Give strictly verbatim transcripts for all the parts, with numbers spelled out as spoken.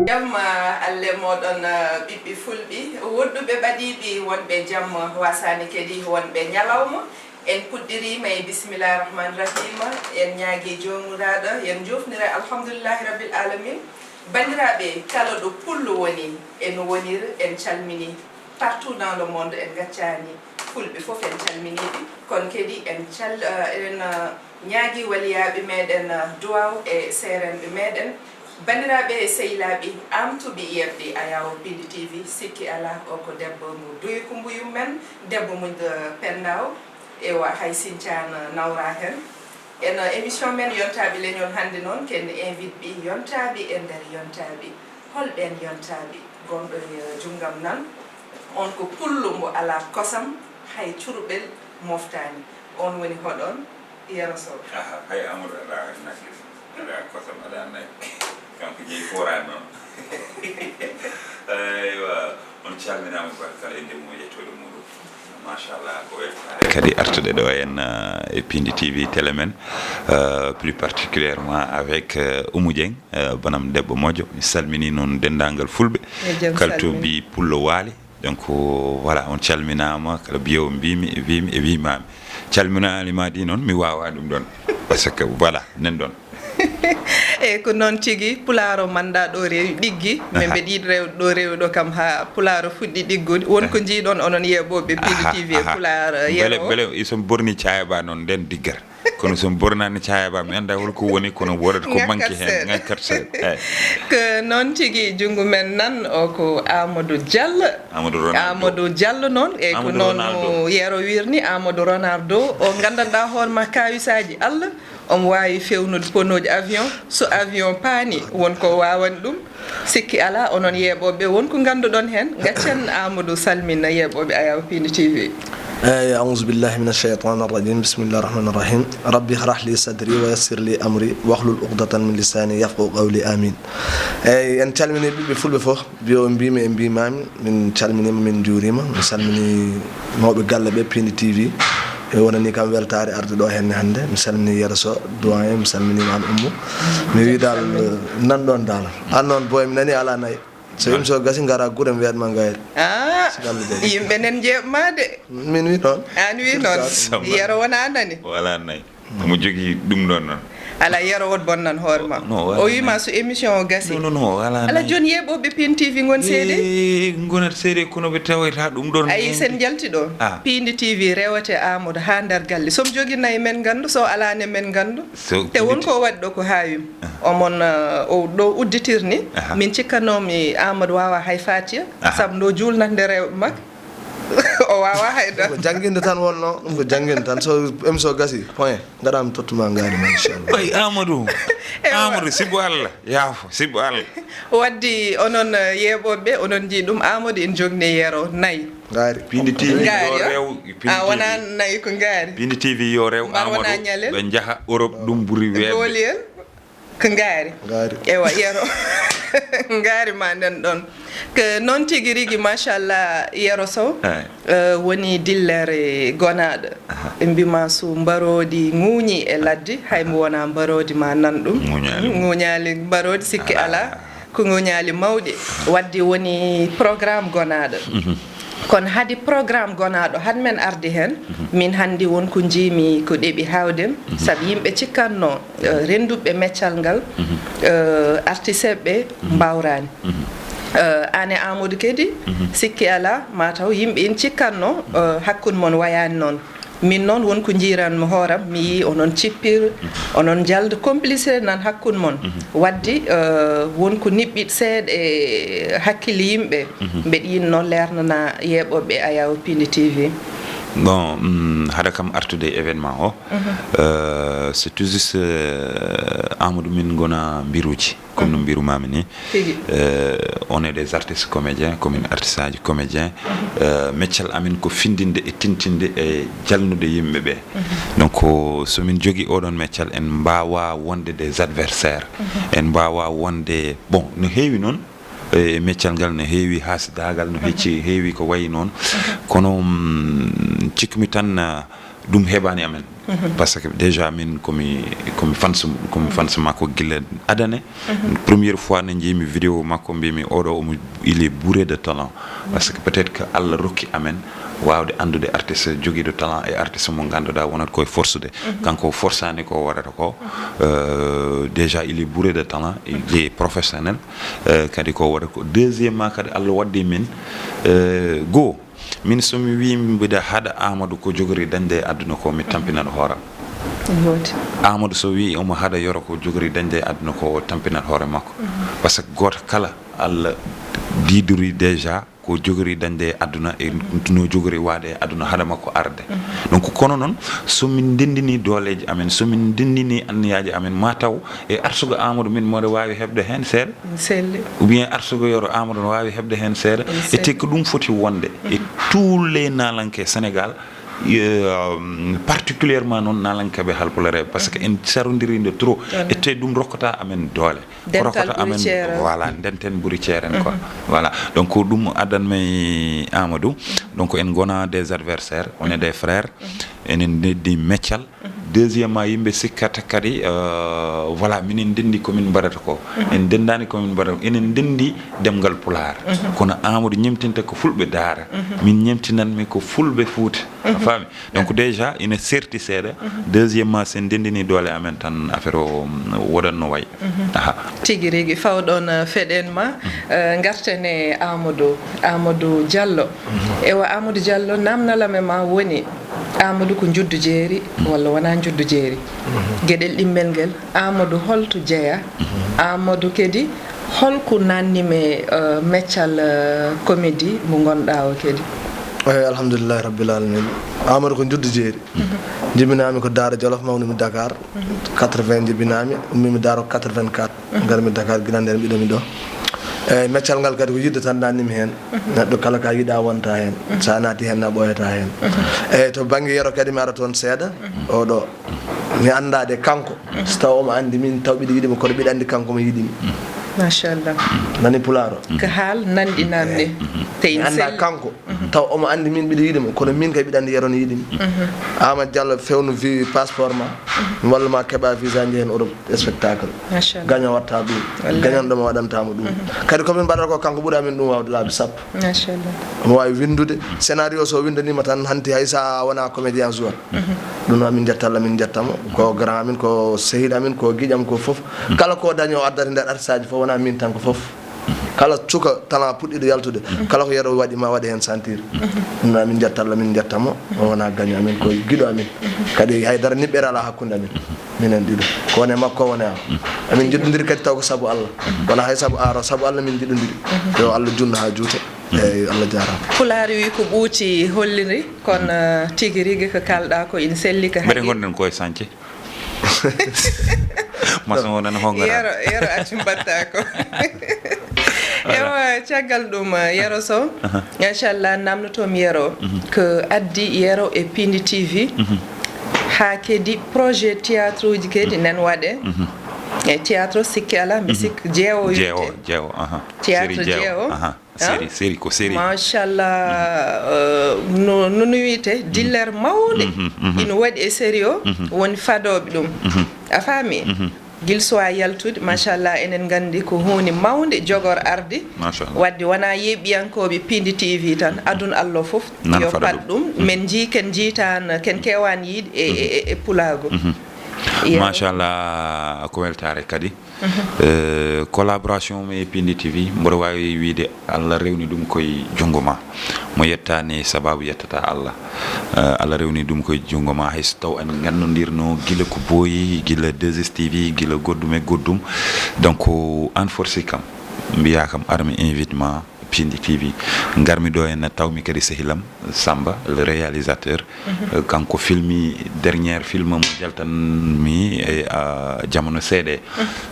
Jamma alle moɗon, ɓiɓɓe fulɓe wonduɓe ɓadiiɓe wonɓe jamma, wasaani kadi wonɓe ñalawma. En puɗɗiriima e bismillahi rahmani rahima. En ñaagi joomiraɗo, en jofnira alhamdulillahi rabbil alamin. Bandiraɓe, kala ɗo pullo woni, en wonir, en calmini partout dans le monde, en gaccani fulɓe fof, en calminiɓe. Kono kadi en cal eh, eɗen eh, ñaagi waliyaaɓe meɗen eh, duwaw e seerenɓe meɗen. Bandiraɓe e sehilaaɓe, am tuɓi yeɓde Ayawo Pindi T V, sikki ala o ko debbo mo duyi kumbuyum men, debbo mo eh, pendaw. Ewa, hay sincaan nawra heen. Eno émission men yontaaɓe leñol hannde noon, ken invite ɓe yontaaɓe e nder yontaaɓe. Hol ɓeen yontaaɓe? Gonɗo e junngam nan, on ko pullo mbo alaa kosam, hay curuɓel moftaani. On woni hoɗon? Yero Sow. Aha, hay Amadou alaa naggel, alaa kosam, alaa nayi. Kanko jeyi foraani noon. Eywa, on calminaama barkala e ndemmo yettooɗo muɗum. Machallah, ko weltaare kadi artude ɗo en eh, e Pindi T V télé men, eh, plus particulièrement avec eh, Oumou Dieng, eh, banam debbo moƴƴo. Mi salmini noon denndaangal fulɓe. Yo jam kalto salmin. Mbi pullo waali. Donc voilà, on calminaama, kala mbiyowo mbimi e wimi e wimami. Calminaali ma di noon, mi wawa ɗum ɗon. Parce que voilà, nen ɗon. E ko noon tigi, pulaaro manda ɗo rewi ɗiggi, mais mbeɗa yiɗi rewde ɗo rewi ɗo kam ha pulaaro fuɗɗi ɗiggude. Won ko jiiɗon onon yeeɓooɓe Pindi T V e pulaar. Bele yeeɓoowo. Bele isom borni cayaba noon nden diggat. Kono so bornani cayaba mi anda holko woni, kono wodat ko manki hen, ngakkat seeɗa. Eyyi. Ko noon tigi, junngo men nan o ko Amadou Diallo. Amadou Ronaldo. Amadou Diallo noon, eyyi, ko Amadou noon Ronaldo. Yero wirni Amadou Ronaldo, o gandanɗa hoore ma kawisaaji Allah. Omo waawi fewnude ponooji avion. So avion paani, won ko waawani ɗum. Sikki alaa, onon yeeɓooɓe, won ko ngannduɗon heen. Gaccen Amadou salmina yeeɓooɓe Ayaw Pindi T V. Eyyi, أعوذ بالله من الشيطان الرجيم. بسم الله الرحمن الرحيم. رب اشرح لي صدري ويسر لي أمري واحلل عقدة من لساني يفقهوا قولي. آمين. Eyyi, en calminii ɓiɓɓe fulɓe fof. Mbiyo mbimi e mbimami, min calminima, min juurima, min salmini mawɓe galle ɓe, Pindi T V. E wonani kam weltare arde ɗo henne hannde. Mi salmini Yero Sow, doyen, mi salminima an Oumou. Mi wi dal, nan ɗon dal. An noon boy, mi nani ala nayi. So émission gasi, ngara gure, mi wiyat ma ngayri. Ah, so Allah jaɓi. Yimɓe nen jeeɓma de. Min wi noon. An wi noon. Yero wona nani. Wala nayi. Omo jogii ɗum ɗon noon. Ala, Yero wot bonnan hoore ma. Non, wala. O wima so émission o gasi. Non, non, non, wala. Ala, nayi. Jooni yeeɓooɓe Pindi T V ngon seede? Eh, ngonat seede kono ɓe tawata ɗum ɗon. Ayi, sen jalti ɗo. Ah. Pindi T V rewete Amadou ha nder galle. Som jogi nayi men gandu, so ala ne men gandu. So te won ko waɗi ɗo ko hawim. Ah. Omon, uh, o ɗo udditirni. Aha. Min cikkanomi Amadou wawa hay Fatiya. Aha. Sabu ndo julnat nde rewɓe makko. O wawa hay dara. Ɗum ko jannginde tan wonno, ɗum ko jannginde tan. So émission gasi, point. Ngaɗa mi tottuma ngaari ma, inchallah. Ay, Amadou. Ewa. Amadou, sibbo Allah. Yaafo, sibbo Allah. Waddi onon, eh, yeeɓooɓe, onon njii ɗum, Amadou en jogni Yero nayi. Ngaari. Pindi T V ngaari, yo rew, Pindi T V. A wona nayi ko ngaari. Pindi T V yo rew Amadou. Mbar wona ñalel. Ɓe njaha Europe, ɗum ɓuri weeɓde. Goliyel. Ko ngaari. Ngaari. Ewa, Yero. Ngaari ma nden ɗon. Ko noon tigi rigi, machallah, Yero Sow. Eyi. Eh, woni dillere gonaaɗo. Aha. Ɓe mbima so mbaroodi ŋuuñi e ladde, hay mo wona mbaroodi ma nan ɗum. Ŋuuñaali. Ŋuuñaali mbaroodi, sikki alaa. Alaa. Ko ŋuuñaali mawɗi. Aha. Wadde woni programme gonaaɗo. Mhm. Kono hade programme gonaaɗo, had men arde heen, mhm, min hannde won ko njiimi ko ɗeɓi haawde, mhm, sabu yimɓe cikkanno, eh, rennduɓe meccal ngal, mhm, eh, artisteɓe, mhm, mbawraani. Mhm. Eh, aan e Amadou kadi, mhm, sikki alaa, mataw yimɓe ina cikkanno, eh, hakkunde mon wayaani noon. Min noon won ko njiiranmi hooram, mi yii onon cippir, onon njalda, complicité nan hakkunde mon. Mhm. Wadde, eh, won ko niɓɓiɗ seeɗa e hakkille yimɓe, mhm, mbeɗa yiɗno leernana yeeɓooɓe Ayaw Pindi T V. Bon, mm, hade kam artude e événement o, mhm, eh, c'est tout juste, eh, Amadou min ngona mbiruuji. Comme no mbirumami ni, tigi, euh, on est des artistes comédiens, komin artiste aji comédien. Euh, meccal amin ko findinde e tintinde e jalnude yimɓe ɓe. Mhm. Donc, ko, so min jogi oɗon meccal, en mbawa wonde des adversaires. Mhm. En mbawa wonde, bon, no heewi noon, e meccal ngal no heewi haasidagal, no hecci, mhm, heewi ko wayi noon. Mhm. Kono, mm, cikkumi tan, ah, Ɗum heɓaani amen. Parce que déjà min komi komi fans komi fans makko gila adane. Première fois ne njimi vidéo makko mbimi oɗo omo il est bourré de talent. Parce que peut-être que Allah rokki amen wawde andude artiste jogiiɗo talent e artiste mo ganduɗa wonata koye forsude. Kanko forsaani ko waɗata ko. Euh, déjà il est bourré de talent, il est professionnel. Euh, kadi ko waɗata ko deuxièmement kadi Allah waddi min, euh, goo. Min so mi wii mbiɗa haɗa Amadou ko jogori dañde e aduna ko mi tampinan hooram. Amadou so wii omo haɗa Yoro ko jogori dañde e aduna ko o tampinan hoore makko. Parce que goto kala Allah didori déjà ko jogori dañde e aduna e no jogori waade e aduna haɗa makko arde. Donc kono noon so min ndendini dooleeji amen, so min ndendini anniyaaji amen, ma taw e arsugo Amadou min mboɗo waawi heɓde heen seeɗa. Selli. Ou bien arsugo Yoro Amadou no waawi heɓde heen seeɗa. E te ko ɗum foti wonde e tous les nalanke Sénégal, euh, particulièrement noon nalankeɓe halpulareɓe, parce que en sarondiriinde trop. E te ɗum rokkata amen doole. Ko rokkata amen, voilà, ndenten ɓuri ceeren quoi. Voilà. Donc ko ɗum addanmi Amadou. Donc en ngona des adversaires, on est des frères. Enen ndeddi meccal. Deuxièmement, yimɓe sikkata kadi, euh, voilà, minen ndenndi ko min mbaɗata ko. En ndenndani ko min mbaɗata ko. Enen ndenndi demngal Pulaar. Kono Amadou ñemtinta ko fulɓe daara. Min ñemtinanmi ko fulɓe Fuuta. A faami? Donc déjà ina serti seeɗa. Deuxièmement, sen ndenndini doole amen tan affaire o, mm, woɗat no way. Aha. Tigi rigi fawɗon, uh, feɗen ma, uh, ngarten e Amadou, Amadou Diallo. Ewa Amadou Diallo, namnalame ma woni Amadou ko njuddu jeeri walla wona njuddu jeeri? Geɗel ɗimmel ngel, Amadou holto jeya? Amadou kadi holko nanni me, uh, meccal, uh, comédie mo ngonɗa o kadi? Eyi, alhamdulillahi rabbil alamin. Amadou ko njuddu jeeri. Jibinami ko Daara Jolof, mawnimi Dakar. Quatre-vingts jibinami, ummimi Daara ko quatre-vingt-quatre. Ngarmi Dakar, gila nden mbiɗomi ɗo. Eyi, meccal ngal kadi ko yidde tan nannimi heen. Neɗɗo kala ka yiɗa wonta heen. Sa naati heen na ɓooyata heen. Eyi, to bannge Yero kadi mi ara toon seeɗa. Oɗo mi annda de kanko. So taw omo anndi min taw mbiɗa yiɗi mo kono mbiɗa anndi kanko mo yiɗimi. Machallah. Nani pulaar o. Ko haal nanɗi namde. Mi annda kanko. Taw omo anndi min mbiɗa yiɗi mo, kono min kay mbiɗa anndi Yero ne yiɗi mi. Amadou Diallo, fewnu vi passeport ma, mi walla ma keɓa visa, njehen Europe spectacle. Machallah. Gaño watta ɗum. Wallahi. Gañanɗo ma waɗanta mo ɗum. Kadi ko min mbaɗata ko, kanko ɓuri amin ɗum wawde laabi sappo. Machallah. Omo wawi windude. Scénario so windanima tan, hanti hay sa wona comédien joueur. Ɗum noon min jetta Allah, min jetta mo. Ko grand amin, ko sehil amin, ko giƴam, ko fof. Kala ko dañi o addata nder artiste aji fof, wona min tan, ko fof. Kala suka talent puɗɗiɗo yaltude, kala ko Yero waɗi ma waɗe heen sentir. Ɗum noon min jetta Allah, min jetta mo. O wona gaño amin, ko giɗo amin. Kadi haydara niɓɓere ala hakkunde amin. Minen ɗiɗo. Ko wone makko, wone am. Amin njiɗodiri kadi taw ko sabu Allah. Wona hay sabu aaro, sabu Allah min njiɗodiri. Yo Allah junno ha juuta. Eyi, Allah jaaraama. Pulaar wi ko ɓuuti holliri, kono, uh, tigi rigi ko kalɗa ko ina selli ka. Mbeɗe haqiiqa. Gonɗen koye sañce. Maçon o nana hongora. Yero, Yero accu mbatta ko. Voilà. Ewa, caggal ɗum, uh, Yero Sow. Aha. Inchallah, namnotomi Yero. Ko addi Yero e Pindi T V. Ha kadi projet théâtre uji kadi nan waɗe. E théâtre sikki ala, mi sikki jeewo. Jeewo, wiyete. Jeewo, aha. Théâtre jeewo. Jeewo. Aha. Série, série, ko série. Machallah, euh, no, no, no wiyete, diller mawɗe ina waɗi e série o, woni fadooɓe ɗum. A faami? Gila suwa yaltude, machallah, enen nganndi ko huunde mawnde jogor arde. Machallah. Wadde wona yeeɓiyankooɓe Pindi T V tan, aduna Allah fof yo fad ɗum. Min njii, ken njiitaan, ken keewaan yiide e, e, e, e pulaagu. Machallah, ko weltaare kadi. Eh, collaboration mo e Pindi T V, mboɗo waawi wiyde Allah rewni ɗum koye junngo ma. Mo yettaani sababu yettata Allah. Eh, Allah rewni ɗum koye junngo ma, hay so taw en ngannondirno gila ko booyi, gila deux S T V, gila goɗɗum e goɗɗum. Donc, an forsi kam, mbiya kam, ar mi invite ma, Pindi T V. Ngarmi ɗo henna tawmi kadi sehilam Samba, le réalisateur. Eh, kanko filmi dernière film mo jaltanmi e, ah, jamano seeɗa.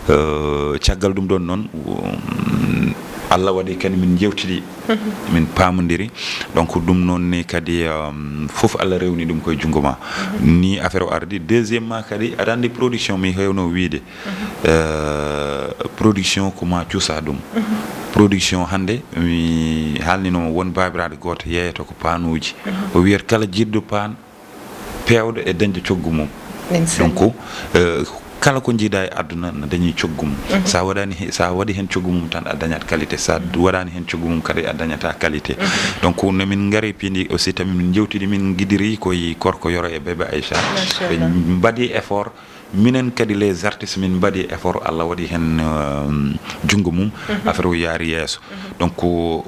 Eh, caggal ɗum ɗon noon, um, Allah waɗi kadi min jewtidi, min pamodiri. Donc ɗum noon ni kadi, um, fof Allah rewni ɗum koye junngo ma. Ni affaire o ardi. Deuxièmement kadi, aɗa anndi production mi hewno wiide, eh, production ko ma cuusa ɗum. Production hannde, mi haalninooma won baabiraaɗo gooto yeeyata ko paanuuji. O wiyata kala jiɗɗo paan, feewde e dañde coggu mum. Donc, eh, kala ko njiiɗaa e aduna na dañi coggu mum. Sa waɗaani he-, sa waɗi heen coggu mum tan, a dañat qualité. Sa waɗaani heen coggu mum kadi, a dañata qualité. Donc, no min ngari piindi aussi, tawi min njewtidi, min ngidiri koye Korko Yoro e Bébé Aïcha. Ɓe mbaɗi effort. Minen kadi, les artistes, min mbaɗi effort, Allah waɗi heen, euh, junngo mum, affaire o yaari yeeso. Donc,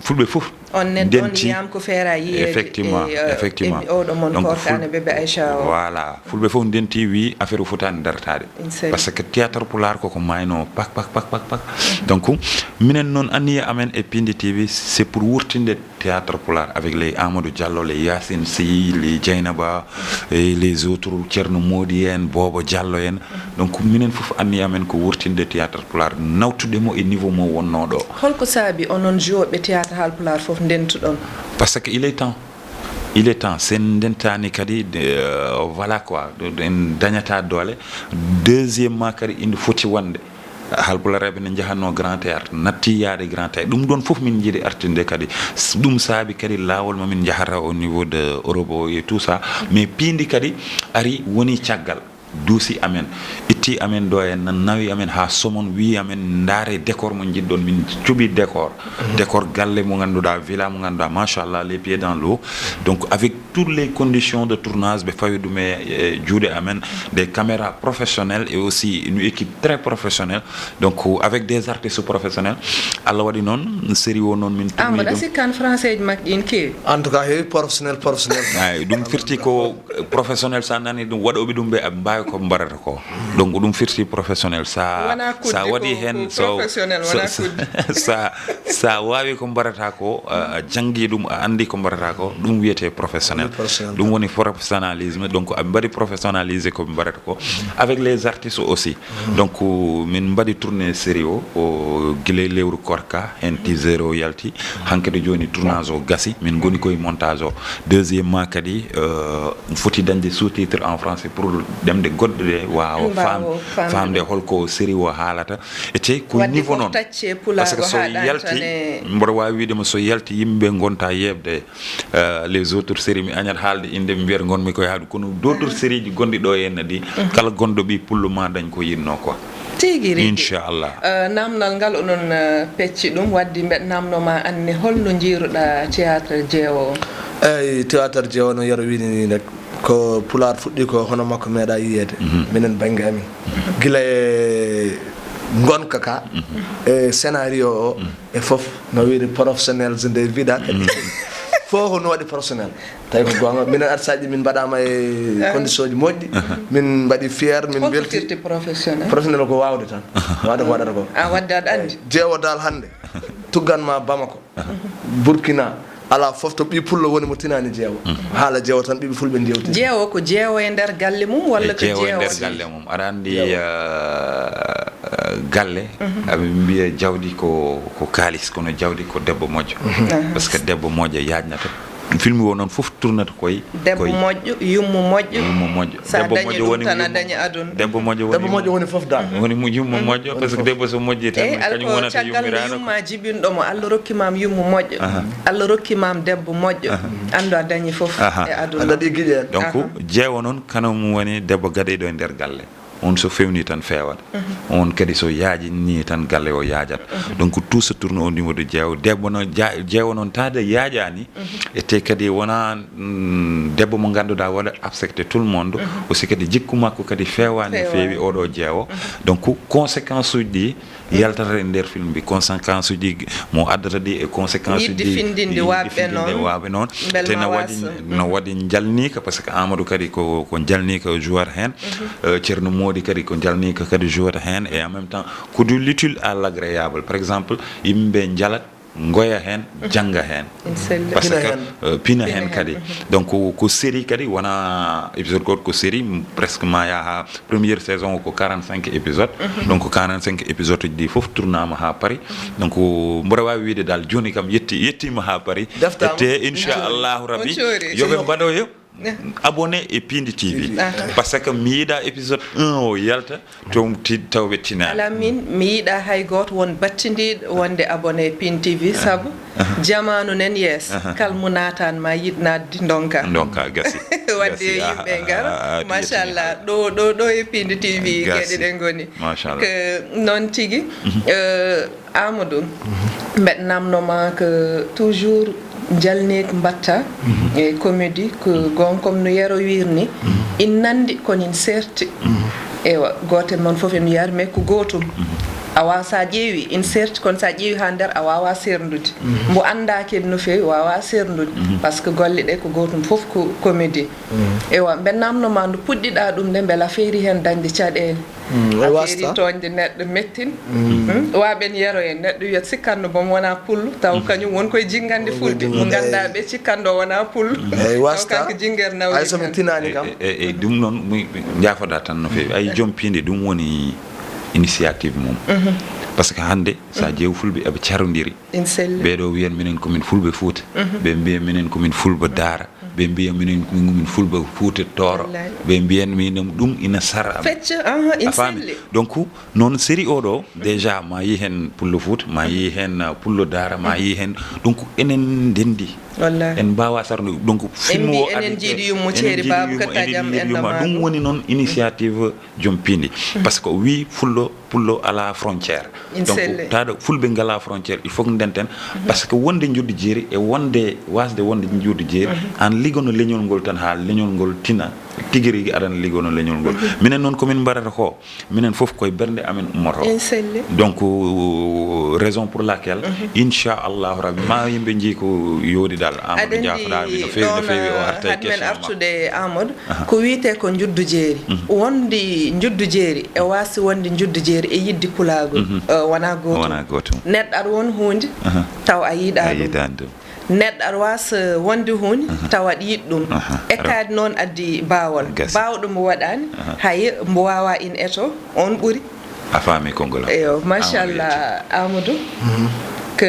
fulɓe fof On nen-, on ndenti. Yiyaama ko feera yiyeede. Effectivement, e, euh, effectivement. E oɗo mon donc, Korka ful-, ne Bébé Aïcha o. Voilà. Fulɓe fof ndenti, wi affaire o fotaani dartaade. Inshallah. Parce que théâtre pulaar koko maayno pak, pak, pak, pak, pak. Donc, minen noon, anniya amen e Piindi T V, c'est pour wurtinde théâtre pulaar avec les Amadou Diallo, les Yacine Sy, les Dieynaba, et les autres, Thierno Mody en, Bobo Diallo en. Donc, minen fof, anniya amen ko wurtinde théâtre pulaar, nawtude mo e niveau mo wonnoo ɗo. Holko saabi onon joueɓe théâtre Haalpulaar fof ndentuɗon? Parce que il est temps. Il est temps. Sen ndentaani kadi, de, euh, voilà quoi, en dañataa doole. Deuxièmement kadi, ina foti wonde. Haalpulareeɓe ne njahatnoo Grand Théâtre, natti yahde Grand Théâtre. Ɗum ɗoon fof min njiɗi artinde kadi. S-, ɗum saabi kadi laawol mo min njahata au niveau de Europe o et tout ça. Mais Piindi kadi ari woni caggal. Duusi amen, itti amen ɗo en, nawi amen haa somon, wi amen, ndaare décor mo njiɗɗon. Min cuɓi décor. Décor galle mo ngannduɗaa, villa mo ngannduɗaa, machallah, les pieds dans l'eau. Donc, avec toutes les conditions de tournage, ɓe fawi ɗum e, e juuɗe amen, des caméras professionnelles et aussi une équipe très professionnelle. Donc, avec des artistes professionnels. Allah waɗi noon, série o noon min. Ah, mbaɗa sikki français ji makko ɗin keewi? En tout cas, heewi professionnel, professionnel. Ay, ɗum firti ko professionnel, sa nani ɗum, waɗooɓe ɗum ɓe mbaawi ko mbaɗata ko. Donc, ɗum firti professionnel. Sa, sa waɗi heen, so, professionnel, so, wona so, kuddi. Sa, sa waawi ko mbaɗata ko, a, a janngi ɗum, a anndi ko mbaɗata ko, ɗum wiyetee professionnel. Professionnel. Ɗum woni professionnalisme. Donc, a mbaɗi professionnalisé ko ɓe mbaɗata ko. Avec les artistes aussi. Donc, min mbaɗi tournée série o, o gila e lewru Korka, heen teaser o yalti. Hankadi jooni tournage o gasi, min ngoni koye montage o. Deuxièmement kadi, euh, foti dañde sous-titre en français pour ɗemɗe goɗɗe ɗe waawa faam-, faamde holko série o haalata. E te ko niveau noon. Parce que so yalti, mboɗo waawi wiide mo so yalti, yimɓe ngonta yeeɓde. Euh, les autres séries, mi añat haalde innde, mi wiyata ngonmi koye haɗu. Kono d'autres séries ji gonɗi ɗo henna ɗi, kala gonɗo ɓiy pullo ma dañ ko yinnoo ko. Tigi rigi. Inchallah. Euh, namdal ngal onon, euh, pecci ɗum, waddi mbeɗa namnoo ma anne holno njiiruɗa théâtre Jeewo o? Eyi, théâtre Jeewo no Yero wiini ni rek, ko pulaar fuɗɗi ko hono makko meeɗa yiyeede. Minen bannge amin. Gila e ngonka ka, e scénario o, e fof, no wiide professionnel, je nde wiɗa kadi. Fof ko no waɗi professionnel. Tawi ko goonga, minen artisaaji min mbaɗaama e condition ji moƴƴi, min mbaɗi fier, min mbelti. Holko firti professionnel? Professionnel ko waawde tan. Waawde ko waɗata ko. A wadde aɗa anndi? Jeewo dal hannde, tuggan ma Bamako, Burkina, alaa fof to ɓii pullo woni mo tinaani Jeewo. Haala Jeewo tan ɓiɓɓe fulɓe njewti. Jeewo ko jeewo e nder galle mum walla ko jeewo e nder galle mum? Aɗa anndi, eh, eh, galle, aɓe mbiya jawdi ko, ko kaalis, kono jawdi ko debbo moƴƴo. Parce que debbo moƴƴo yaajnata. Film o noon fof tournata koye, debbo moƴƴo, yummo moƴƴo. Yummo moƴƴo. Sa dañi ɗum tan, a dañi aduna. Debbo moƴƴo woni, debbo moƴƴo woni fof dal. Woni mo yummo moƴƴo, parce que debbo so moƴƴi tan, kañum wonata yummirano. Yumma jibinɗo mo, Allah rokki ma yummo moƴƴo. Allah rokki ma debbo moƴƴo. Anndu a dañi fof e aduna. A daɗi giƴe en. Donc, jeewo noon, kanum woni debbo gaɗiɗo e nder galle. On so fewni tan feewat. On kadi so yaajini tan galle o yaajat. Donc tout se tourne au niveau de jeewo. Debbo noon, ja-, jeewo noon taade yaajaani. E te kadi wona, mm, debbo mo ngannduɗaa waɗa accepté tout le monde. Aussi kadi jikku makko kadi feewaani no feewi oɗo jeewo. Donc conséquence uji ɗi yaltata e nder film bi, conséquence uji mo addata ɗi e conséquence uji yiɗde findinde waaɓe noon. Te no waɗi, no waɗi njalniika, parce que Amadou kadi ko, ko njalniika joueur heen. Euh, Ceerno Moodi kadi ko njalniika kadi joueur heen. Et en même temps, ko de l'utile à l'agréable. Par exemple, yimɓe njalat, ngoya heen, jannga heen. Parce que, euh, pina heen kadi. Donc, ko, ko série kadi, wona épisode goto, ko série, presque ma yaha première saison ko quarante-cinq épisodes. Donc quarante-cinq épisodes uji ɗi fof tournama ha Paris. Donc mboɗo wawi wiide dal joni kam yetti, yettima ha Paris. Te inchallahu rabbi yoɓe mbaɗoyo. Abonné e Pindi T V. Parce que mi yiɗa épisode un o yalta to ti- taw ɓe tinaani. Ala min, mi yiɗa hay gooto won battindiiɗo wonde abonné e Pin T V, sabu jamaanu nen yees, kala mo naatan ma yiɗ naatde ndonka. Ndonka gasi. Wadde yo yimɓe ngar. Machallah, ɗo ɗo ɗo e Pindi T V geɗe ɗe ngoni. Machallah. Ke noon tigi. Eh, Amadou, mbeɗa namno ma ko toujours njalni ko mbatta e comédie ko gon comme no Yero wirni, in nandi kono in serti. Ewa, gooten noon fof en yar mais ko gootum. A waawa sa ƴeewi in serti kono sa ƴeewi ha nder a waawa serndude. Mbo annda kadi no feewi waawa serndude. Parce que golle ɗe ko gootum fof ko comédie. Ewa, mbeɗa namno ma ndu puɗɗiɗa ɗum nde mbela feeri heen dañde caɗeele. Mm, e wasta. Affaire tooñde neɗɗo mettin. Wa ɓen Yero en neɗɗo wiyat sikkanno boom wona pullo taw kañum won koye jinngande fulɓe mo ngannduɗaa ɓe cikkanɗo wona pullo. Eyi, taw wasta. Kanko jinngere nawi. Hay so mi tinaani kam. E, e, e, ɗum noon mi- mi- njaafoɗaa tan no feewi. Ay, joom piindi ɗum woni initiative mum. Parce que hannde so a ƴeew fulɓe eɓe carondiri. Ɓeɗo wiyan minen komin fulɓe Fuuta. Ɓe mbiya minen komin fulɓe Daara. Ɓe mbiya minen komin fulɓe Fuuta Tooro. Ɓe mbiyan minen ɗum ina sara amen. Fecca, aha, a faami? Donc noon série oɗo déjà ma yi hen pullo Fuuta, ma yi hen uh, pullo Daara, ma yi hen. Donc enen ndendi. En mbawa sarde. Donc film o enen jiiɗi yummo ceeri baaba ko taƴam en ɗum woni noon initiative joom piindi. Parce que o wi fullo pullo ala frontière. Donc taɗo fulɓe ngala frontière il faut que ndenten. Parce que wonde juddu jeeri e wonde wasde wonde juddu jeeri an ligono leñol ngol tan ha leñol ngol tina. Tigi rigi aɗan ligono leñol ngol. Minen noon komin mbaɗata ko minen fof koye bernde amen ummoto. Donc raison pour laquelle inchallahu rabbi ma yimɓe jii ko yooɗi dal. Amadou jaafoɗa mi no feewi no feewi o harta e question artude Amadou. Ko wiyetee ko njuddu jeeri. Wonde njuddu jeeri e waasde wonde njuddu jeeri e yiɗde pulaagu wonaa gootum. Neɗɗo aɗa won huunde taw a yiɗaa ɗum. Neɗɗo aɗa waasa wonde huunde taw aɗa yiɗi ɗum. Ekkaade noon addi baawol. Baawɗo mbo waɗaani hay mbo waawaa in eto oon ɓuri. A faami konngol am. Eyo machallah Amadou. Ko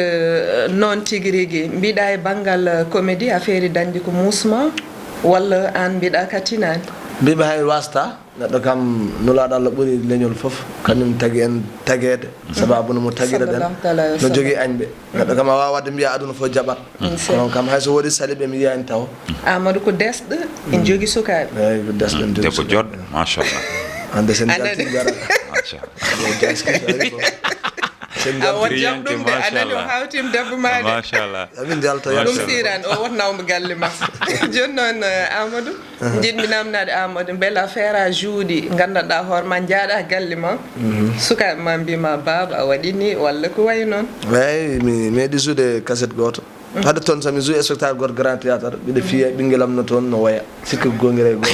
noon tigi rigi mbiɗa e banngal comédie a feeri dañde ko muusma walla aan mbiɗa ka tinaani? Mbiimi hay wasta. Neɗɗo kam nulaaɗo Allah ɓuri leñol fof kañum tagi en tageede. Sababu no mo tagira ɗen no jogii añɓe. Neɗɗo kam a wawa wadde mbiya aduna fof jaɓat. Kono kam hay so woodi saliɓe mi yiyani taw. Amadou ko desɗo en jogi sukaaɓe. Eyyi ko desɗo en jogi debbo joɗɗo machallah. Ande sen jalti jara. Machallah. Sen jalti jam ɗum de anani o hawtim debbo ma de. Machallah. Amin jalta. Ɗum siran o wot nawmo galle ma. Joni noon Amadou. Jiɗmi namnade Amadou mbela feera juuɗi nganndanɗaa hoore ma njaaɗa galle ma. Sukaaɓe ma mbima baaba a waɗi ni walla ko wayi noon? Eyi mi meeɗi suude cassette gooto. Hade toon sami joue spectacle goto grand théâtre mbiɗa fiya ɓinguelam no toon no woya sikka gongire goo.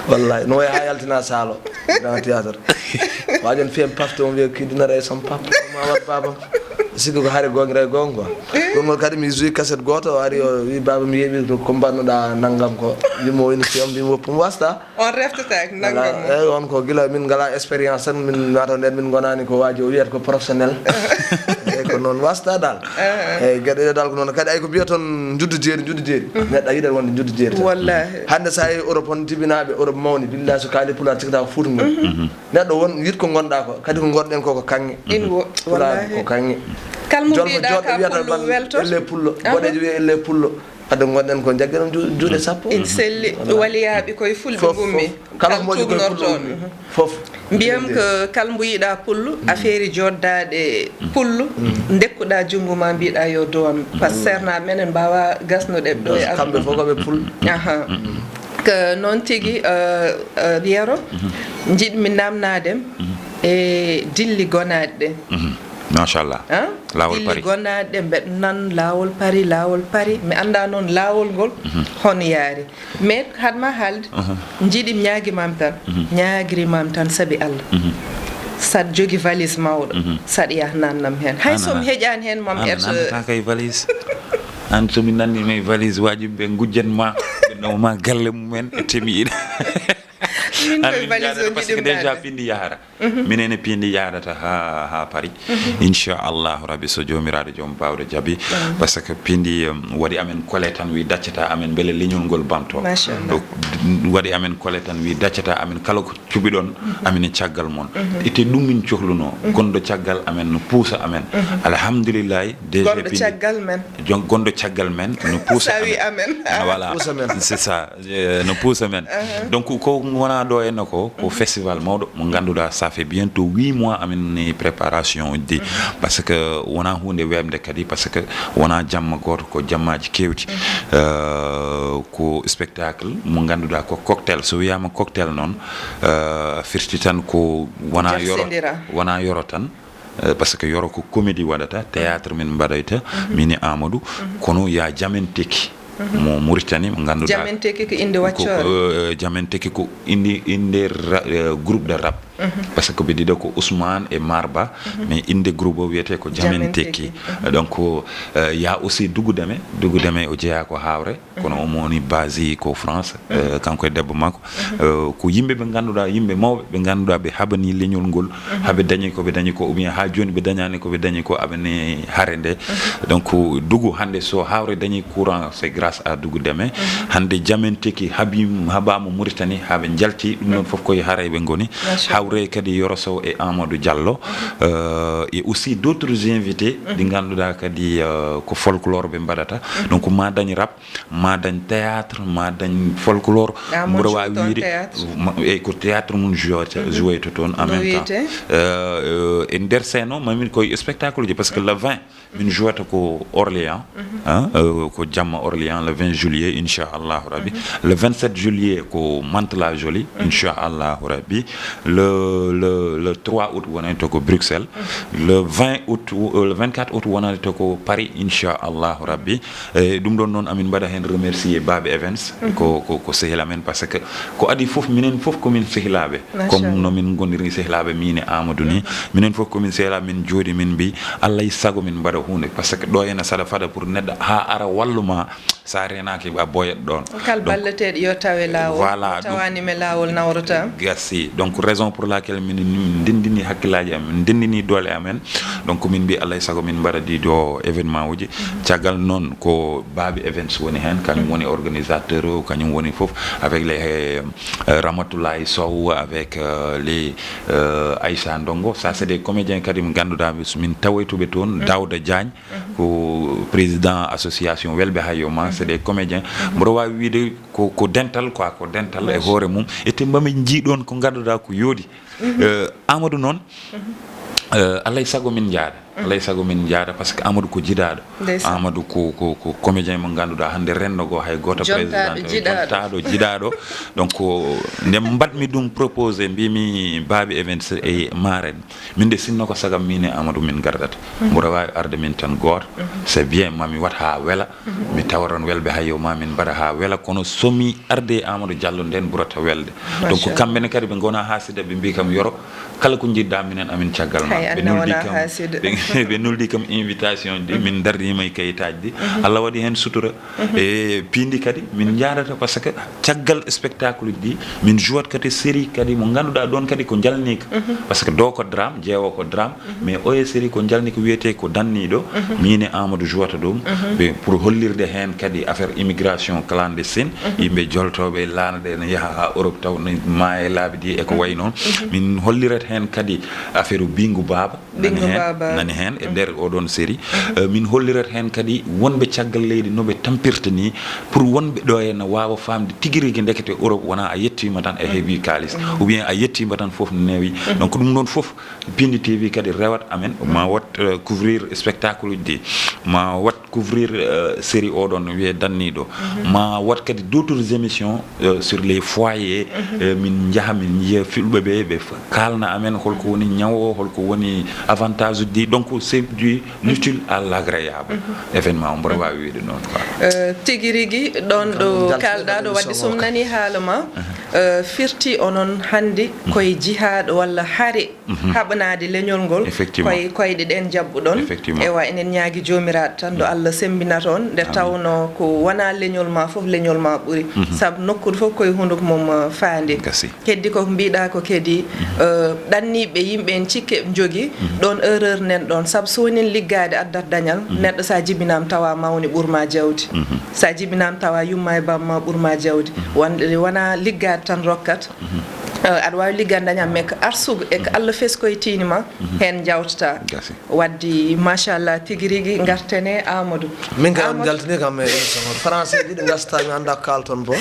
Wallahi no woya ha yaltina saalo. Grand théâtre wajon fiya mi pafte on wiya kidinara e som papa ma wat babam. Sikka ko haare gongire goo quoi. Gongol kadi mi joue cassette goto o ari o wi baba mi yeeɓi to ko mbannoɗa nanggam ko. Wimo woni fiyam mbimi woppum wasta. On reftata nangam mo. Eyyi on ko gila min ngala expérience tan min nata nder min gonani ko waji o wiyata ko professionnel. Eyyi ko noon wasta dal. Eyyi gueɗe ɗe dal ko noon kadi ay ko mbiya toon juddu jeeri juddu jeeri. Neɗɗo a yiɗat wonde juddu jeeri tan. Wallahi. Hande sa yeehi Europe on jibinaɓe Europe mawni billahi so kaali pulaar cikkata ko fuuta ngoni. Neɗɗo won yiɗ ko gonɗa ko kadi ko gonɗen ko ko kanŋe. Pulaar ko kanŋe. Kalmo mbiɗa ka pullo welto. Elle pullo boɗejo wiya elle pullo. Hade gonɗen ko jaggiren juuɗe sappo. In selli waliyaaɓe koye fulɓe ngummi kala ko moƴƴi koye pullo ummi fof. Mbiyam ko kala mbo yiɗa pullo a feeri joddaade pullo ndekkuɗa junngo ma mbiɗa yo doom par ce que sernaɓe men en mbawa gasnude ɗo e kamɓe fof koɓe pullo. Aha. Ko noon tigi Yero njiɗmi namnadem e dilli gonaɗe ɗe. Machallah. Lawol pari gonaɗe mbeɗa nan lawol pari lawol pari mi anda noon lawol ngol hono yaari mais hadma haalde jiiɗim ñaagimam tan ñaagirimam tan saabi Allah. Saɗa jogi valise mawɗo saɗa yah nannam hen hay somi heƴani hen mam erta kay valise. An somi nanni may valise wajiɓe ɓe gujjanma ɓe nawma galle mumen e temiɗa. Min koye valise o, parce que déjà pindi yahara. Minen e pindi yahdata ha ha Paris, inchallahu rabbi, so jomiraɗo joom bawɗo jaabi. Parce que pindi um, waɗi amen kole tan wi daccata amen beele leñol ngol bamto. Waɗi amen kole tan wi daccata amen kala ko cuɓiɗon, amen e caggal mon. Ete ɗum min cohluno, gonɗo caggal amen no puusa amen. Alhamdulillahi, dg pindi caggal men. Gonɗo caggal men no puusa amen. Voilà. C'est ça. No puusa men. Donc ko wona ɗo henna ko ko festival mawɗo mo ngannduɗaa, ça fait bientôt huit mois amin ni préparation uji ɗi. Parce que wona hunde weɓde kadi, parce que wona jamma gooto, ko jammaji kewti. Ko spectacle mo ngannduɗaa ko cocktail. So wiyama cocktail noon, firti tan ko wona yoro, wona yoro tan. Parce que yoro ko comédie waɗata, théâtre min mbaɗayta, min e Amadou. Kono ya jamen teki mo Mauritanie mo ngannduɗaa, jamen teki ko inde waccoore. Jamen teki ko inde inde groupe de rap. Parce que ɓe ɗiɗo ko Ousmane e Marba, mais inde groupe o wiyete ko jamen teki. Donc ya aussi dugudeme dugudeme o jeeya ko hawre. Kono omo woni basi ko France. Kanko e debbo makko. Ko yimɓe ɓe ngannduɗaa, yimɓe mawɓe ɓe ngannduɗaa ɓe haɓani leñol ngol. Haɓe dañi ko ɓe dañi ko, ou bien ha joni ɓe dañani ko ɓe dañi ko aɓane hare nde. Donc dugu hande so hawre dañi courant, c'est grâce à dugudeme. Hande jamen teki haɓi haɓama Mauritanie haɓe jalti ɗum ɗon fof koye haray ɓe ngoni. Hawre kadi Yoro Sow e Amadou Diallo. Et aussi d'autres invités ɗi ngannduɗaa kadi ko folklore ɓe mbaɗata. Donc ma dañ rap, ma dañ théâtre, ma dañ folklore. Mboɗo wawi wiide eyyi ko théâtre mun jouata jouwayta toon en même temps. E nder scène o mamin koye spectacle ji, parce que le vingt min jouata ko Orléans. Ko jamma Orléans le vingt juillet inchallahu rabbi. Le vingt-sept juillet ko Mantes-la-Jolie inchallahu rabbi. Le le le trois août wonayto ko Bruxelles. Le vingt août, le vingt-quatre août wonayto ko Paris inchallahu rabbi. E ɗum ɗon noon amin mbaɗa heen remercier Babe Events. Ko ko ko sehil amen, parce que ko adi fof minen fof komin sehilaɓe. Comme no min gondiri sehilaɓe min e Amadou ni, minen fof komin sehilaɓe, min jooɗi min mbi Allah e sago min mbaɗa hunde, parce que ɗo ene saɗa fada pour neɗɗo ha ara walluma. Sa renaki a boyat ɗon. Kal balleteɗo yo tawe lawol. Voilà, tawanima lawol nawrata. Gasi. Donc raison pour laquelle min ndendini hakkillaji amen, min ndendini doole amen. Donc min mbi Allah e sago min mbaɗa ɗiɗo événement uji. Caggal noon ko Babi Events woni heen, kañum woni organisateur o, kañum woni fof avec les Ramatoulaye Sow, avec les Aïssa Ndongo. Ça c'est des comédiens kadi mo ngannduɗaa min tawoytuɓe toon. Daouda Diagne ko président association Welɓe Hayoma, c'est des comédiens. Mboɗo wawi wiide ko ko dental quoi, ko dental e hoore mum. Ete mbami jiiɗon ko ngannduɗaa ko yooɗi. Amadou noon, alay sago min njaada. Alay sago min njaada, parce que Amadou ko jiɗaaɗo. Amadou ko ko ko comédien mo ngannduɗaa hannde renndo goo hay gooto président, jontaaɗo jiɗaaɗo. Donc nde mbaɗmi ɗum proposé, mbimi Babi Events e maren, min de sinno ko sagam min e Amadou min gardata. Mboɗo wawi arde min tan gooto. C'est bien, mami wat ha wela. Mi tawa toon Welɓe Hayoma min mbaɗa ha wela, kono somi arde e Amadou Diallo nden ɓurata welde. Donc kamɓe ne kadi ɓe gona hasida, ɓe mbi kam Yoro, kala ko jiɗɗa minen amin caggal ma. Ɓe nuldi kam ɓe nuldi kam invitation ji ɗi, min darnima e kayitaji ɗi. Allah waɗi hen sutura. E pindi kadi min jarata, parce que caggal spectacle ji ɗi min jouat kadi série kadi mo ngannduɗaa ɗon kadi ko jalnika. Parce que ɗo ko drame, jeewo ko drame. Mais oye série ko jalni ko wiyete ko danniiɗo. Min e Amadou jouata ɗum. Ɓe pour hollirde heen kadi affaire immigration clandestine. Yimɓe joltooɓe e laana ɗe ne yaha haa Europe taw ne maaya e laabi ɗi e ko wayi noon. Min hollirat heen kadi affaire bingu baaba. Nani heen, nani heen e nder oɗon série. Min hollirat heen kadi wonɓe caggal leydi no ɓe tampirta ni, pour wonɓe ɗo heen waawa faamde tigi rigi ndekete Europe wona a yettiima tan a heɓi kaalis, ou bien a yettiima tan fof newi. Donc ɗum ɗon fof Pindi T V kadi rewat amen, ma wat couvrir spectacle uji ɗi, ma wat couvrir série oɗon wiye danniiɗo, ma wat kadi d'autres émissions sur les foyers. Min njaha min njiya filɓe ɓe, ɓe kaalna amen holko woni ñaw o, holko woni avantage uji ɗi. Donc c'est du l'utile à l'agréable. Événement o mboɗo wawi wiide noon quoi. Tigi rigi ɗon ɗo kalɗa ɗo wadde sum nani haala ma. Eh, firti onon hannde koye jihaaɗo walla hare haɓanaade leñol ngol. Effectivement. Koye koyɗe ɗen jaɓɓuɗon. Effectivement. Ewa, enen ñaagi Joomiraaɗo tan, nde Allah semmbinata on, nde Amiin. Tawnoo ko wonaa leñol maa fof, leñol maa ɓuri. Sabu nokkuuɗo fof koye hunuko mum, eh, faandi. Gasi. Heddi ko mbiɗa ko kadi, eh, ɗanniiɓe yimɓe en cikke njogii ɗon erreur nen ɗon. Sabu so wonii liggaade addat dañal, neɗɗo so a jibinaama tawa mawni ɓurma jawdi. So a jibinaama tawa yumma e bamma ɓurma jawdi. Wonde wonaa liggaade tan rokkat. Eh, aɗa waawi liggaade dañal, mais ko arsugo e ko Allah feskoytiini ma, heen njawtata. Gasi. Waddi, machallah, tigi rigi, ngartene Amadou. Min kam Amadou. Njaltini kam e émission o. Français ɗiɗi ngasta, mi annda ko kaalton bo.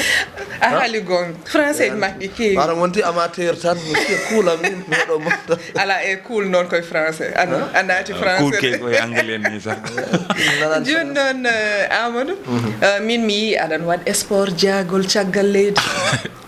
A haali goonga. Français maɓɓe keewi. Wara wonti amateur tan, mi fiya kuula min, mi heɗo mofta. Ala e kuul noon koye français. An, a naati français. Kuul ke koye anglais ni sax. Jooni noon, eh, Amadou, eh, min mi yii aɗan waɗ sport jaagol caggal leydi.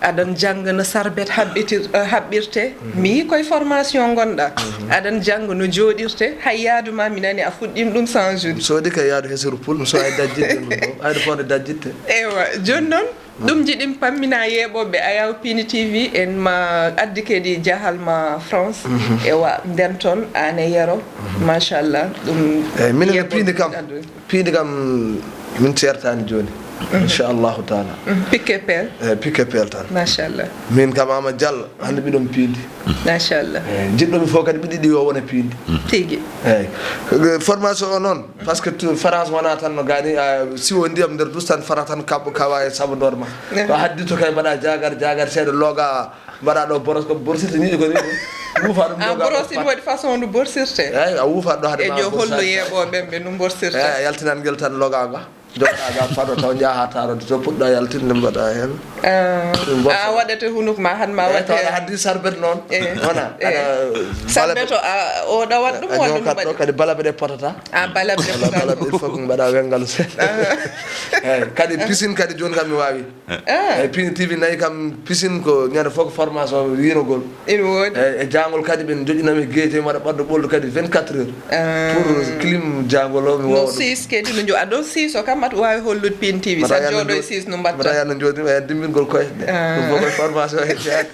Aɗan jannga no sarbet haɓɓitir-, eh, haɓɓirte. Mi yii koye formation ngonɗa. Aɗan jannga no jooɗirte. Hay yaadu ma mi nani a fuɗɗiima ɗum changeude. Mi soodi kay yaadu hesuru pul, mi soodi dajjitde ɗum ɗo. Aeroport dajjitte. Ewa, jooni noon, ɗum njiɗimi pammina yeeɓooɓe Ayaw Pini T V, en ma addi kadi jahal ma France. Ewa, nden toon, aan e Yero. Machallah, ɗum Eyi, minen e yeeɓooɓe Pini kam. Addu. Piindi kam min ceertaani jooni. Inchallahu taala. Pique et pelle. Eh, pique et pelle tan. Machallah. Min kam Ama Diallo, hannde mbiɗon piindi. Machallah. Eh, jiɗɗo mi fof kadi mbiɗi ɗi yo wona piindi. Tigi. Eyi. Eh, formation o noon, parce que tu-, France wonaa tan no gaani, ah, siwo ndiyam nder dus tan fara tan kaɓɓo kawa e sabu ndor ma. Eh. To haddi to kay mbaɗa jagar, jagar seeɗa loga, mbaɗa ɗo boros ko borsirte ni ko ni. Wufa ɗum a loga boros ɗo ina pat. Waɗi façon no borsirte. Eyi, a wufa ɗo hade e ma jo hollo borsade. Yeeɓooɓe ɓe no borsirte. Eyi, a yaltinan ngel tan loga ga. Joɗɗa ga paɗo taw jaaha taroɗo to puɗɗa yaltinde mbaɗa heen. Ah, ɗum boros. A waɗata hunuk ma han ma. Eyi, waɗte. Tawa aɗa haddi sarbet noon. Eyi. Wona, eyi. Aɗa sarbet o, a, o ɗawat ɗum a walla ɗum ñookat ɗo waɗi? Kadi balaɓe ɗe potata. Ah, balaɓe ɗe potata. Balaɓe il faut ko mbaɗa wengal seeɗa. Ah. Eyi, kadi piscine kadi jooni kam mi wawi. Ah. Eyi, Pini T V nayi kam piscine ko ñande fof ko formation yinogol. Ina woodi. Eyi, e jaangol kadi ɓe joƴƴinami geeje, mi waɗa ɓaddo ɓoldo kadi vingt-quatre heures. Ah. Pour clim jaangol o, mi no wawa ɗum. Six kadi no jo-, a ɗon six o kam aɗa waawi hollude Pini T V, mbaɗa sa yande jooɗo e jooɗi-, six no mbaɗta. Mbaɗa yande jooɗi, e dimmbingol koye. Ah. Ɗum fof koye formation he jeyaani.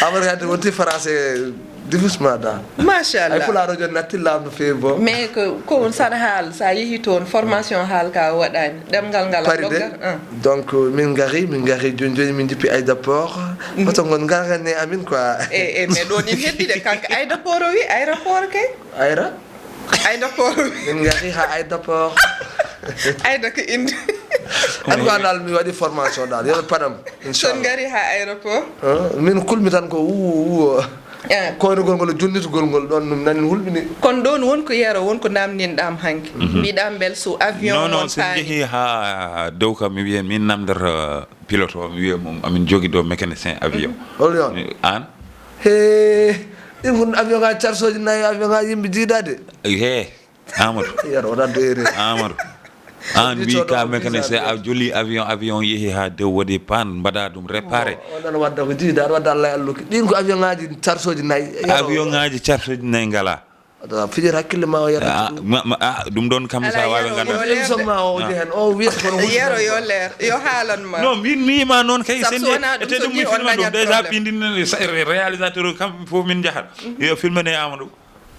Amadou kadi wonti français. Difficilement daal. Machallah. Ay, Pulaar o jooni natti laamɗo feewi bo. Mais ko, ko on saɗa haal, sa yehi toon, formation haal ka waɗaani. Ɗemngal ngal a Paris de, doggat, ah. Donc, min ngari, min ngari jooni jooni, min jippi aéroport. Mhm. Oto ngon ngarane amin quoi. Eh, eh, mais ɗo ɗin heddi de, kanko aéroport o wi, aéroport kay. Ayra? Aéroport. Min ngari ha aéroport. Ayda ko inde. En tout cas daal, mi waɗi formation daal, yo ɓe paɗam, inchallah. Son ngari ha aéroport? Ah, min kulmi tan ko wu, wu. Ah. Koyrugol ngol, jonnitugol ngol, ɗon ɗum nani hulɓini. Kono ɗon won ko Yero, won ko namdinɗam hanki. Mhm. Mbiɗam bel so avion non, non, on so faani. Jehi ha dow kam, mi wiye min namdata pilote o, mi wiye mum, amin jogi ɗo mécanicien avion. Mhm. Hol yon? An? He, ɗin kon avion ngaji charge oji nayi, avion ngaji yimɓe jiidade. He, Amadou. Yero, o addu erreur. Amadou. An wi ka mécanicien, a joli avion, avion yehi ha dow waɗi panne, mbaɗa ɗum réparé. Bon, on ɗon wadda ko jiida, aɗa wadda Allah e alluki. Ɗin ko avion ngaji charge oji nayi. Yero. Avion ngaji charge oji nayi ngala. Aɗa fijir hakkille ma o yero. Ah, ma, ma, ah, ɗum ɗon kam sa wawi ganda. Émission ma o je hen, o wiyata kono woni Yero yo leer, yo haalan ma. Non, min mi ma non kay. Sabu sen so wona ɗum, ete so ɗum mi ɗi on filma ɗum. Déjà pindin réalisateur kam fof min jahat. Yo filmane Amadou.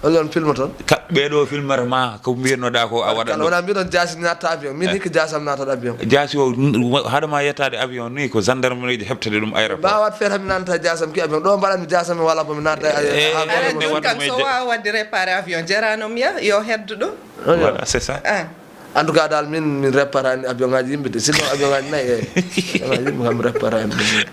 Hol on filma toon? Ka, ɓeɗo filmata ma, ko mbiyatnoɗa ko a waɗat ɗum. Wona mbiɗon jaasi natta avion. Min hikka jaasam natat avion. Jaasi o, n-, wa-, haɗa ma yettade avion ni, ko gendarmerie ji heɓtata ɗum aéroport. Mbawat feere mi nanta jaasam ki avion. Ɗo mbaɗanmi jaasam mi wala ko mi natta. Eh, ha eh, ɗum kam so wawa wadde réparé avion, jarano mi ya, yo heddo ɗo. Voilà, c'est ça. Ah. En tout cas daal, min, min réparani avion ngaji yimɓe de. Sinon avion ngaji nayi, eh. Avion ngaji yimɓe kam réparani ɗum.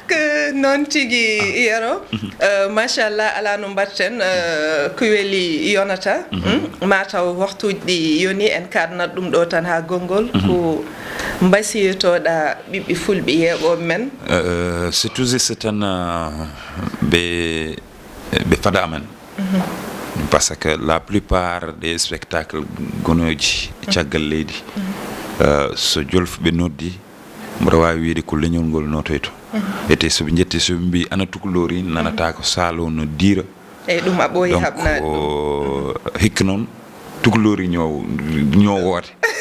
Ko noon tigi, Yero. Eh, machallah, ala no mbaɗten, eh, ko weli yonata. Hmm? Ma taw waktuuji ɗi yoni, en kaɗnat ɗum ɗo tan ha gonngol. Ko mbasiytoɗa ɓiɓɓe fulɓe yeeɓooɓe men? Eh, c'est tout juste tan, eh, ɓe, ɓe fada amen. Parce que la plupart des spectacles gonooji e caggal leydi, eh, so jolfuɓe noddi, mboɗo waawi wiyde ko leñol ngol notoyto. Ete so ɓe njetti, so ɓe mbii ana tukulori, nanata ko saalo no diira. Eyi, ɗum a ɓooyi haɓnaade ɗum. Donc, hikka noon, tukulori ñoowo, ñoowoote.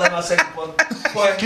waɗama cinq point point.